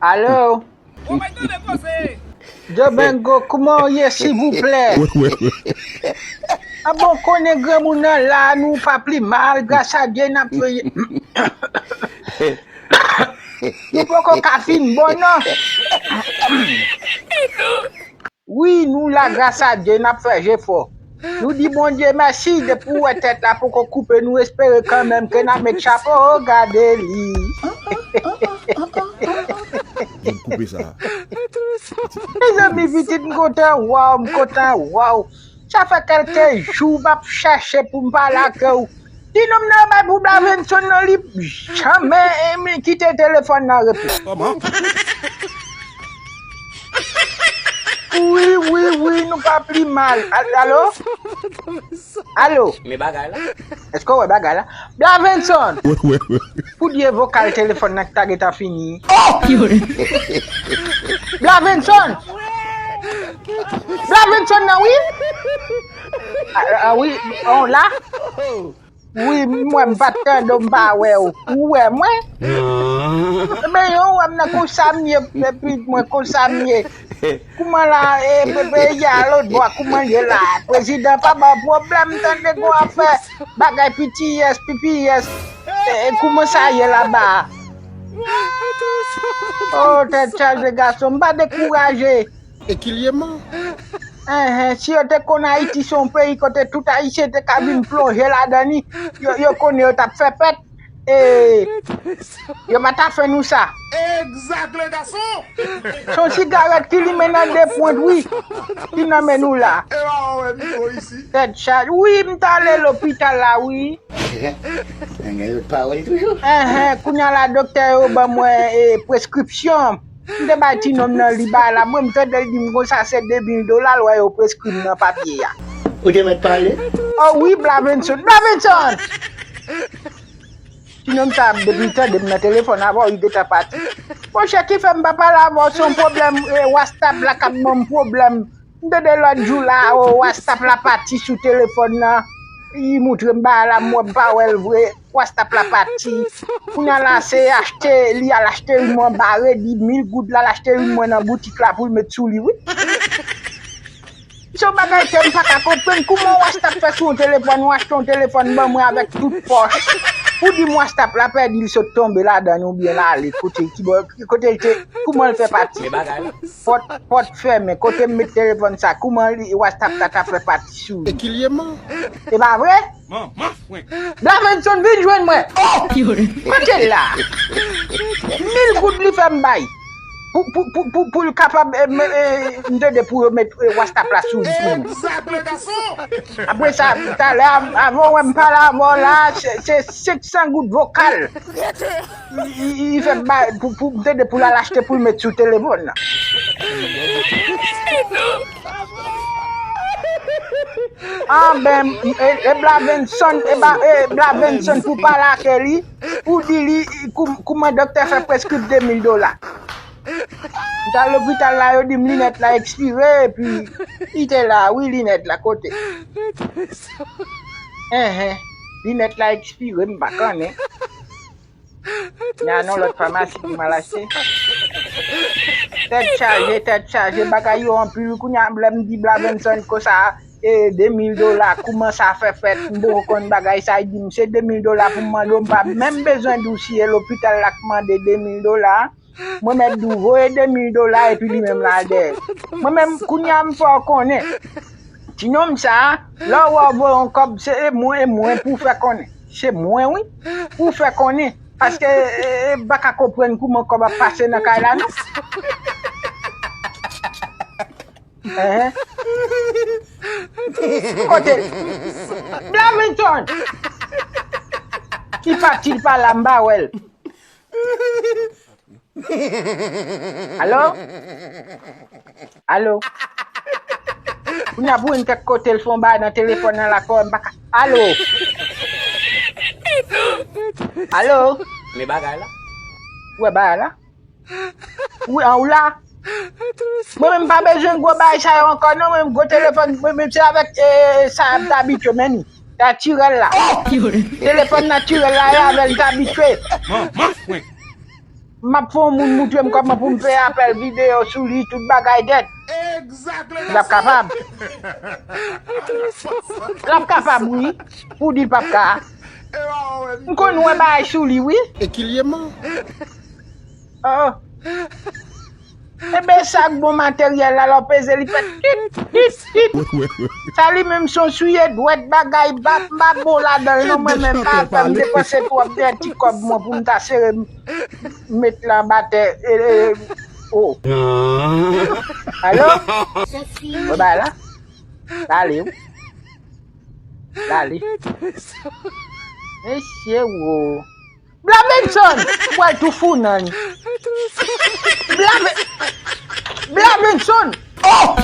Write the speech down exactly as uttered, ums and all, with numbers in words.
Alo? Domingo, kòman w ye, silvouplè? A bon, konnen granmoun nan la, nou pa pli mal, gras a Dye, n ap fè. Nou poko ka fin bon, non. Wi, nou la, gras a Dye, n ap fè jefò. Nou di Bondye mèsi, depi w wè tèt la poko koupe, nou espere kanmenm ke n ap met chapo, o, gade li. Koupe sa. Mezanmi, pitit, m kontan wè w, m kontan wè w. Sa fè kèlke jou m ap chèche pou m pale ak ou. Ti nonm nan bay pou Blavenson nan, li janmen, eh, men kite telefòn nan repo. Kòman? Wi, wi, wi, nou pa pli mal. Al-, alo? Alo? Men bagay la. Èske w wè bagay la? Blavenson! Wi, wi, wi. Pou Dye, vokal telefòn nan ki ta gentan fini. Blavenson! Blavenson nan, wi! A, a, wi, on la? Wi, m wè m pa t tande w, m pa wè w. Ou wè mwen? Men yon wè m nan konsa m ye, epi mwen konsa m ye. Kouman la, e, pe-, peyi a lòt bò, kouman l ye la? Prezidan pa ba w pwoblèm, tande gon afè bagay P T S, P P S. E, e, kouman sa ye laba a? O, tèt chaje gason, m pa dekouraje. E ki l ye man? Enhen, si yo te konn Ayiti se yon peyi kote tout Ayisyen te ka vin plonje ladan li, yo, yo konnen yo t ap fè pèt. E, yo pa ta fè nou sa. Egzak, le gason! Se yon sigarèt ki limen nan de pwent, wi, ki nan men nou la. E pa wè mikwo isi. Tèt chaje. Wi, m t ale lopital la, wi. Nèg yo pawòl toujou. Enhen, kounye a la, doktè yo ban mwen, e, preskripsyon. M te bay ti nonm nan li bagay la, mwen m tande l di m konsa se de mil dola l wè yo preskri m nan papye a. Ou te mèt pale? O wi, Blavenson, Blavenson! Ti nonm sa ap depi tande m nan telefòn avè w, li gentan pati. Monchè, ki fè m pa pale avè w, se yon pwoblèm, e, WhatsApp la k ap ban m pwoblèm. M tande lòt jou la, o, WhatsApp la pati sou telefòn nan. Li moutre m bagay la, m wè m pa wè l vre. WhatsApp la pati. Kounye a la, se achte, li al achte yon bare, di mil goud la, l achte yon mwen nan boutik la pou l met sou li, wi. Se yon bagay ke m pa ka konprann. Kouman WhatsApp fè sou yon telefòn, ou achte yon telefòn ban mwen avèk tout pòch. Ou di m WhatsApp la pèdi, l sot tonbe ladan l oubyen l ale kote, ki bò, kote l te, kouman l fè pati? Pòt, pòt fèmen, kote m met telefòn sa, kouman li, WhatsApp sa ta fè pati sou li? E ki l ye man? E pa vre? Blavenson vin jwenn mwen. Kote l la? Mil goud li fè m bay. Pou, pou, pou, pou, pou l kapab, e, m, e, m tande pou yo met, e, WhatsApp la sou li pou mwen. Apre sa, talè, av-, avan w wè m pale avè w la, se, se senk san goud vokal. Li, li, li fè m bay pou, pou, m tande pou l al achte pou l met sou telefòn nan. Anben, e, e Blavenson, e ba, e Blavenson pou pale ak li, pou di li, kou-, kouman doktè fè preskri de mil dola. M t al lopital la, yo di m linèt la ekspire, epi li te la, wi, linèt la, kote? Enhen, linèt la ekspire, m pa konnen. N a nan lòt famasi pou m al achte. Tèt chaje, tèt chaje, bagay yo anpil. Kounye a, lè m di Blavenson konsa, e, de mil dola, kouman sa fè fèt? M poko konn bagay sa, li di m se de mil dola pou m mande w, m pa menm bezwen di w si e lopital la k mande de mil dola. Mwen mèt di w voye de mil dola epi li menm l al dèyè. Mwen menm, kounye a m fè w konnen. Ti nonm sa, lè w wè w voye yon kòb, se e mwen, e mwen pou w fè konnen. Se mwen, wi, pou w fè konnen. Paske, e, e, m pa ka konprann kouman kòb ap pase nan kay la, non. Enhen. Kote? Blavenson! Li pati, li pa la, m pa wè l. Alo? Alo? Kounye a pou yon kèk kote l fè yon bagay nan telefòn nan la, kò m pa ka. Alo? Alo? Men bagay la. Ou wè bagay la? Wi, an ou la? Mwen menm pa bezwen gwo bagay sa yo ankò, non, mwen menm gwo telefòn, mwen menm se avèk, e, sa m t abitye, men ni. Natirèl la. Telefòn natirèl la, e avè l m t abitye. M ap fè yon moun moutre m kòman pou m fè apèl videyo sou li, tout bagay dèt. L ap kapab. L ap kapab, wi. Pou di l p ap ka. M konn wè bagay sou li, wi. E ki l ye man? Oh. Ebe, sa k bon materyèl la, lè w peze li fè tit, tit, tit. Sa li menm se yon swiye dwèt bagay, bat, m pa bon ladan l non, mwen menm pa pè m depanse twòp dèti kòb mwen pou m ta sere m met l anba tè. E, e, oh. Alo? Mwen bay la. L ale, wi. L ale. Mesye, wo. Blabenson! Ou pral tou fou nan. Blabe... Blabenson! Oh!